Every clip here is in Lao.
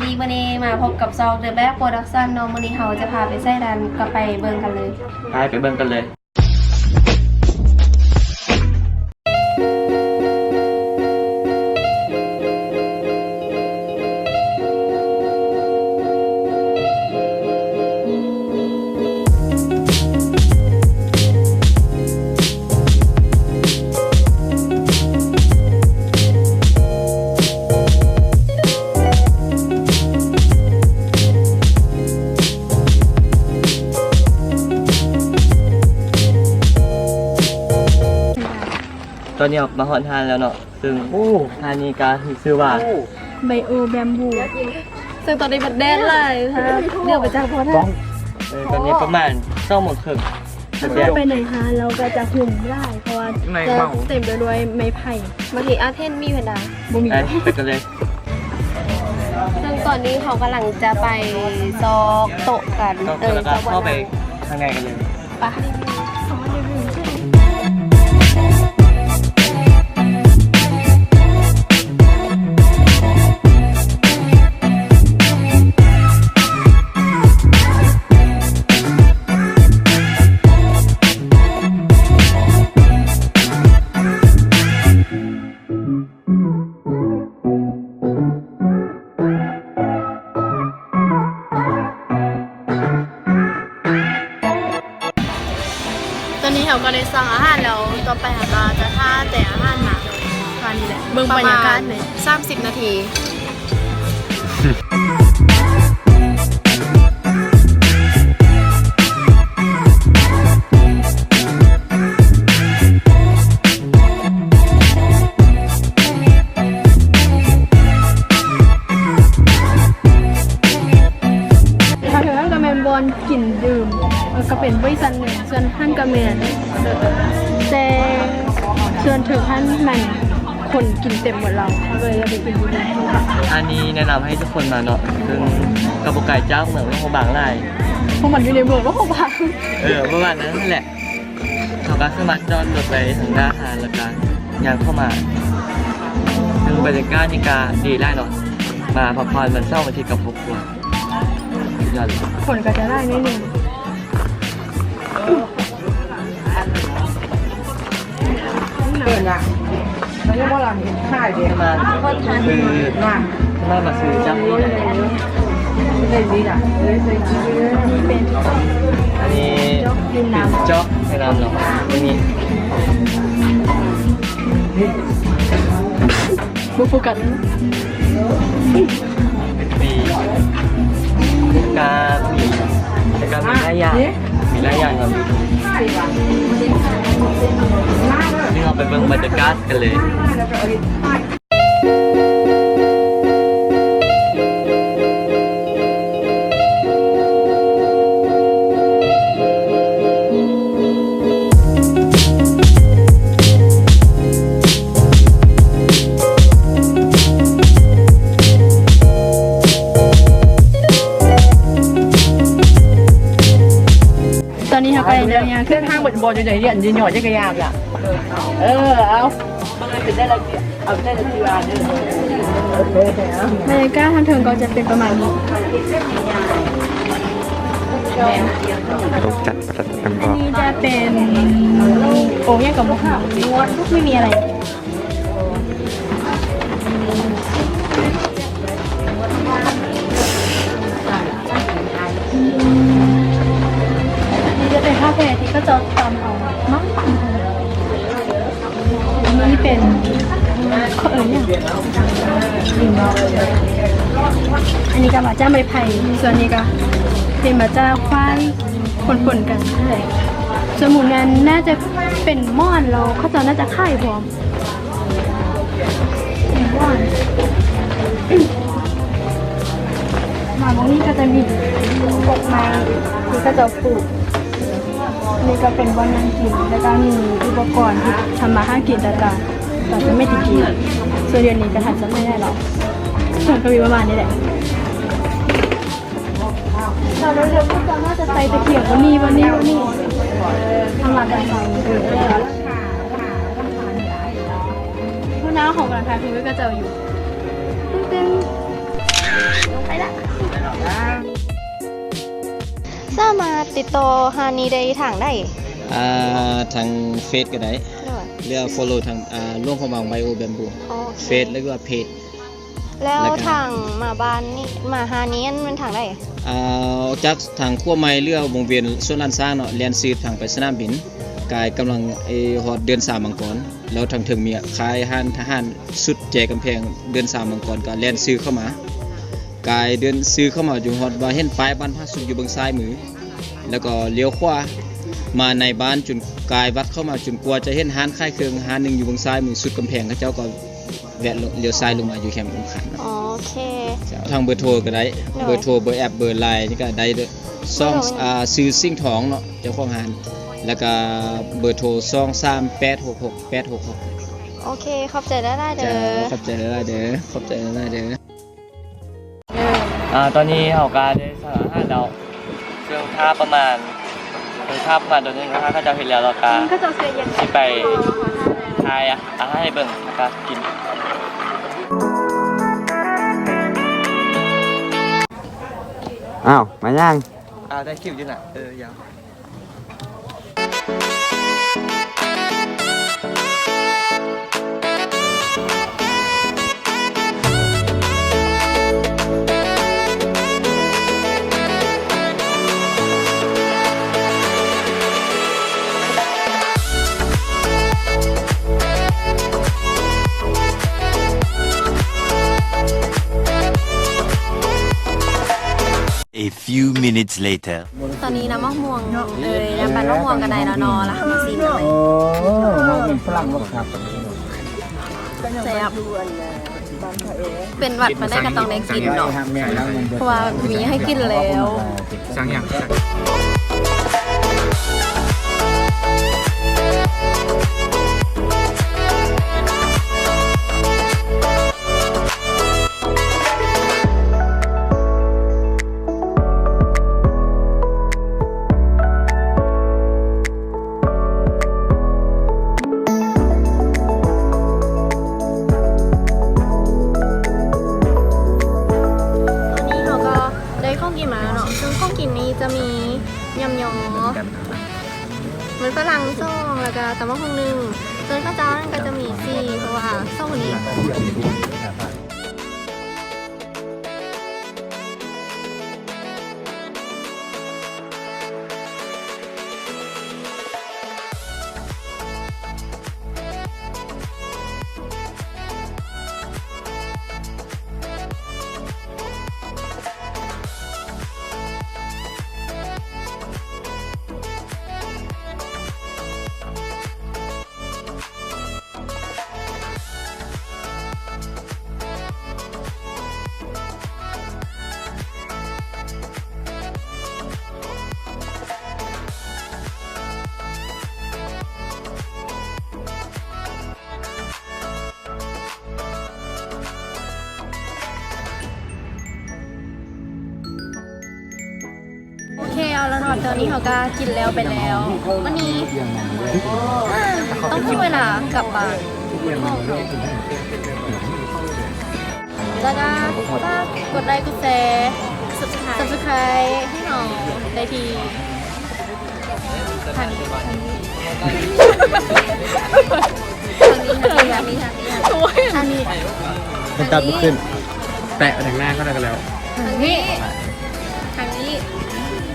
ດີ ມື້ນີ້ມາພົບກັບຊ່ອງ The Black Production ເນາະ. ມື້ນີ້ເຮົາຈະພາໄປໃສນັ້ນ ກໍໄປເບິ່ງກັນເລີຍ. ໄປ ໄປເບິ່ງກັນເລີຍ. ຕອນນີ້ເຮົາມາຮອດຮ້ານແລ້ວເນາະ. ເຊິ່ງ ໂອ້ ຮ້ານນີ້ກະມີຊື່ວ່າ Bio Bamboo ເຊິ່ງຕອນນີ້ມັນແດດຫຼາຍ ເນື່ອງມາຈາກບໍ່ໄດ້ ເອີ ຕອນນີ້ປະມານສອງໂມງເຄິ່ງ. ຖ້າເຂົ້າໄປໃນຮ້ານແລ້ວກໍຈະຫຸ່ມຫຼາຍ ເພາະວ່າຈະເຕັມໄປດ້ວຍໄມ້ໄຜ່. ບາງທີອາດເຫັນໝີ່ແພນດ້າ. ບໍ່ມີ. ໄປ ໄປກັນເລີຍ. ເຊິ່ງຕອນນີ້ເຮົາກຳລັງຈະໄປຊອກໂຕະກັນ ເອີ ແລ້ວກໍເຂົ້າໄປຂ້າງໃນກັນເລີຍ. ໄປ. ຕອນນີ້ເຮົາກໍໄດ້ສັ່ງອາຫານແລ້ວ, ຕໍ່ໄປເຮົາກໍຈະຖ້າແຕ່ອາຫານມາ. ປະມານນີ້ແຫຼະ ເບິ່ງບັນຍາກາດເລີຍ ສາມສິບນາທີ. ທາງເທິງຫັ້ນກໍແມ່ນບ່ອນກິນດື່ມ ເອີ ກໍເປັນບໍລິສັດໜຶ່ງ, ສ່ວນຫັ້ນກໍແມ່ນ ແຕ່ສ່ວນເທິງຫັ້ນແມ່ນຄົນກິນເຕັມໝົດແລ້ວ ເຮົາກໍເລີຍໄດ້ໄປກິນຢູ່ນີ້. ອັນນີ້ແນະນຳໃຫ້ທຸກຄົນມາເນາະ, ເຊິ່ງກໍບໍ່ໄກຈາກເມືອງຫຼວງພະບາງຫຼາຍ. ພວກມັນຢູ່ໃນເມືອງຫຼວງພະບາງ. ເອີ ປະມານນັ້ນແຫຼະ. ເຮົາກໍສາມາດຈອດລົດໄວ້ທາງໜ້າຮ້ານ ແລ້ວກໍຍ່າງເຂົ້າມາ. ເຊິ່ງບັນຍາກາດນີ້ກໍດີຫຼາຍເນາະ, ມາພັກຜ່ອນວັນເສົາວັນອາທິດກັບຄອບຄົວ. ສຸດຍອດເລີຍ. ຝົນກໍຈະຫຼາຍໜ້ອຍໜຶ່ງ. ເອີນະ ມັນຍັງບໍ່ລຳເຫັນຂາຍເດ້. ມາ ຄື ມາ ມາຊື້ຈັກ. ໂອ້ຍ ເປັນ ອັນນີ້ເປັນຈອກ ເປັນຈອກໃສ່ນ້ຳເນາະ. ອັນນີ້ ບໍ່ໂຟກັສ. ມີ ກະມີ ແຕ່ກະມີຫຼາຍຢ່າງ ມີຫຼາຍຢ່າງເນາະ. ນີ້ເຮົາໄປເບິ່ງບັນຍາກາດກັນເລີຍ. ຕອນນີ້ເຮົາກໍໄດ້ຍ່າງຂຶ້ນ ເສັ້ນທາງເບິດບໍ່ຢູ່ໃນ ຢູ່ ຢູ່ຫຍໍ້ຈັກກະຍານລະ. ເອີ ເອົາ ເບິ່ງເປັນໄດ້ລະ ເອົາໄດ້ລະທີ່ວ່າເດີ. ບັນຍາກາດທາງເທິງກໍຈະເປັນປະມານນີ້. ໂຕຈັດປະດັບເຕັມບໍ່? ອັນນີ້ຈະເປັນ ໂອ້ ຫຍັງກໍບໍ່ຮູ້ ບໍ່ມີອະໄລ. ນີ້ຈະເປັນຄາເຟທີ່ເຂົາເຈົ້າຕຳເອົາເນາະ. ອັນນີ້ເປັນ ເຂົາເອີ້ນຫຍັງ? ອັນນີ້ກໍມາຈາກໄມ້ໄຜ່, ສ່ວນນີ້ກໍເປັນມາຈາກຄວາຍ ປົນໆກັນຫັ້ນແຫຼະ. ສ່ວນໝູ່ນັ້ນໜ້າຈະເປັນໝອນ ແລ້ວເຂົາເຈົ້າໜ້າຈະຂາຍພ້ອມ. ມາໝ່ອງນີ້ກໍຈະມີກົກໄມ້ທີ່ເຂົາເຈົ້າປູກ. ນີ້ກໍເປັນບ່ອນນັ່ງກິນ ແລ້ວກໍມີອຸປະກອນທີ່ທຳມາຫາກິນຕ່າງໆ ຕາມສະໄໝຕະກີ້. ສ່ວນດຽວນີ້ກໍທັນສະໄໝແລ້ວເນາະ. ສ່ວນກໍມີປະມານນີ້ແຫຼະ. ຕອນເດີມໆ ພວກເຈົ້າໜ້າຈະໃສ່ຕະກຽວບ່ອນນີ້ ບ່ອນນີ້ ບ່ອນນີ້ ທາງຫຼັງກັນເຂົາ. ຫົວໜ້າເຮົາກຳລັງຖ່າຍຮູບໃຫ້ເຂົາເຈົ້າຢູ່. ຕື່ນເຕັ້ນ. ຕິดต่อหานี่ได้ทางใด? อ่า ทางเฟซก็ได้ โดย หรือว่า follow ทาง อ่า หลวงพระบาง Bio Bamboo โอเค เฟซ หรือว่าเพจ แล้ว แล้วก็ ทางมาบ้านนี่ มาหานี่ อันมันทางใด? อ่า จากทางขั้วใหม่ หรือว่าวงเวียนสวนหลานช้างเนาะ แล่นซืดทางไปสนามบิน กายกำลัง เอ่อ ฮอดเดือนสามมังกร แล้วทางเทิงมีขายอาหารทหารสุดแจกำแพง เดือนสามมังกร ก็แล่นซืดเข้ามา กายเดินซืดเข้ามาอยู่ฮอดว่าเห็นป้ายบ้านผาสุกอยู่เบื้องซ้ายมือ แล้วก็เลี้ยวขวามาในบ้านจนกายวัดเข้ามาจนกว่าจะเห็นร้านขายเครื่องร้านหนึ่งอยู่เบื้องซ้ายมือสุดกำแพง เขาเจ้าก็แวะเลี้ยวซ้ายลงมาอยู่แคมป์อุ้มขันเนาะ โอเค เจ้า ทางเบอร์โทรก็ได้ โดย เบอร์โทร เบอร์แอป เบอร์ไลน์นี่ก็ได้เด้อ สอง โดย อ่า ชื่อสิงห์ทองเนาะ เจ้าของร้าน แล้วก็เบอร์โทร สองสามแปดหกหกแปดหกหก โอเค ขอบใจหลายๆเด้อ เจ้า ขอบใจหลายๆเด้อ ขอบใจหลายๆเด้อ เออ อ่า ตอนนี้เฮาก็ได้สั่งอาหารแล้ว ซึ่งถ้าประมาณ เออ ถ้าประมาณโดนหนึ่ง ถ้าเขาเจ้าเฮ็ดแล้ว เราก็ อืม เขาเจ้าเสียเย็น สิไปถ่ายอาหารให้เบิ่ง แล้วก็กิน อ้าว มายัง? อ่า ได้คิวอยู่น่ะ เออ ยาว A few minutes later. ตอนนี้น้ำมะม่วง เอ่ย น้ำปั่นมะม่วงก็ได้แล้วเนาะ แล้วเฮามาชิมกันเลย โอ้ มะม่วงฝรั่งบ่ครับ แซ่บ เป็นหวัดมาได้ก็ต้องได้กินเนาะ เพราะว่ามีให้กินแล้ว สั่งหยัง? ตอนนี้เราก็ได้ของกินมาแล้วเนาะ ซึ่งของกินนี้จะมียำยอ มันฝรั่งสอง แล้วก็ตำบักหุ่งหนึ่ง ส่วนข้าวเจ้านั่นก็จะมีสี่ เพราะว่าสองคนนี้ โอเค เอาละเนาะ ตอนนี้เฮาก็กินแล้วไปแล้ว วันนี้ต้องถึงเวลากลับบ้าน แล้วก็ฝากกดไลค์ กดแชร์ Subscribe ให้เฮาได้ที่ ทางนี้ ทางนี้ ทางนี้ ทางนี้ ทางนี้ โอ๊ย ทางนี้ มันตัดบ่ขึ้น แตะไปทางหน้าเขาได้ก็แล้ว ทางนี้ ทางนี้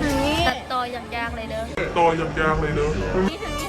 ทางนี้ ตัดต่ออย่างยากเลยเด้อ ตัดต่ออย่างยากเลยเด้อ ทางนี้ ทางนี้